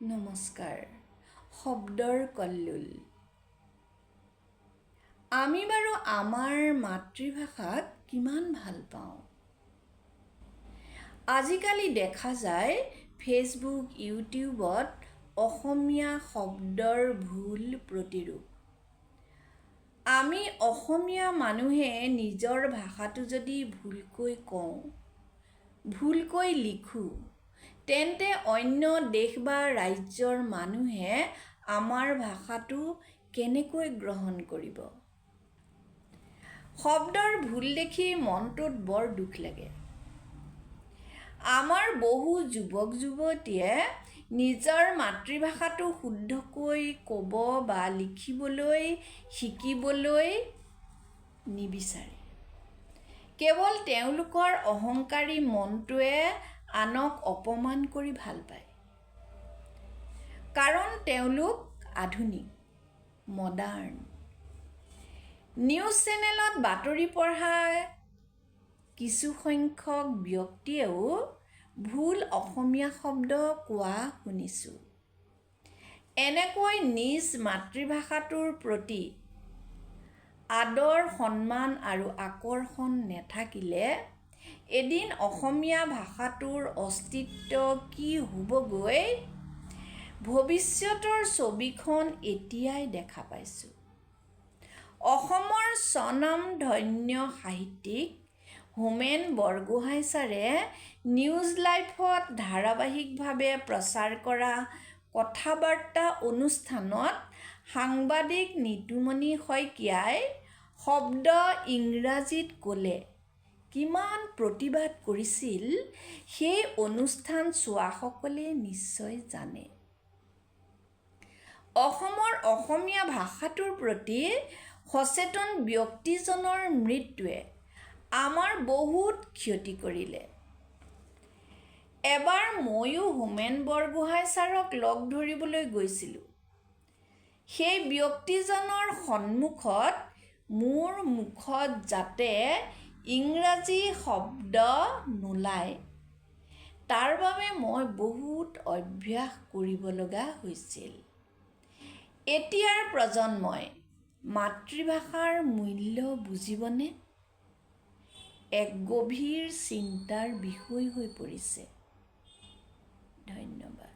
নমস্কাৰ। শব্দৰ কল্লোল। আমি বাৰু আমাৰ মাতৃভাষাক কিমান ভাল পাওঁ? আজিকালি দেখা যায়, ফেচবুক, ইউটিউবত অসমীয়া শব্দৰ ভুল প্ৰতিৰূপ। আমি অসমীয়া মানুহে নিজৰ ভাষাটো যদি ভুলকৈ কওঁ, ভুলকৈ লিখোঁ, তেন্তে অন্য দেশ বা ৰাজ্যৰ মানুহে আমাৰ ভাষাটো কেনেকৈ গ্ৰহণ কৰিব? শব্দৰ ভুল দেখি মনটোত বৰ দুখ লাগে। আমাৰ বহু যুৱক যুৱতীয়ে নিজৰ মাতৃভাষাটো শুদ্ধকৈ ক'ব বা লিখিবলৈ শিকিবলৈ নিবিচাৰে। কেৱল তেওঁলোকৰ অহংকাৰী মনটোৱে আনক অপমান কৰি ভাল পায়, কাৰণ তেওঁলোক আধুনিক, মডাৰ্ণ। নিউজ চেনেলত বাতৰি পঢ়া কিছুসংখ্যক ব্যক্তিয়েও ভুল অসমীয়া শব্দ কোৱা শুনিছোঁ। এনেকৈ নিজ মাতৃভাষাটোৰ প্ৰতি আদৰ, সন্মান আৰু আকৰ্ষণ নেথাকিলে এদিন অসমীয়া ভাষাটোৰ অস্তিত্ব কি হ'বগৈ, ভৱিষ্যতৰ ছবিখন এতিয়াই দেখা পাইছোঁ। অসমৰ স্বনামধন্য সাহিত্যিক হোমেন বৰগোহাঁই ছাৰে নিউজ লাইভত ধাৰাবাহিকভাৱে প্ৰচাৰ কৰা কথা বাৰ্তা অনুষ্ঠানত সাংবাদিক নিতুমণি শইকীয়াই শব্দ ইংৰাজীত ক'লে কিমান প্ৰতিবাদ কৰিছিল, সেই অনুষ্ঠান চোৱাসকলে নিশ্চয় জানে। অসমৰ অসমীয়া ভাষাটোৰ প্ৰতি সচেতন ব্যক্তিজনৰ মৃত্যুৱে আমাৰ বহুত ক্ষতি কৰিলে। এবাৰ ময়ো হোমেন বৰগোহাঁই ছাৰক লগ ধৰিবলৈ গৈছিলোঁ। সেই ব্যক্তিজনৰ সন্মুখত মোৰ মুখত যাতে ইংৰাজী শব্দ নোলায়, তাৰ বাবে মই বহুত অভ্যাস কৰিব লগা হৈছিল। এতিয়াৰ প্ৰজন্মই মাতৃভাষাৰ মূল্য বুজিবনে? এক গভীৰ চিন্তাৰ বিষয় হৈ পৰিছে। ধন্যবাদ।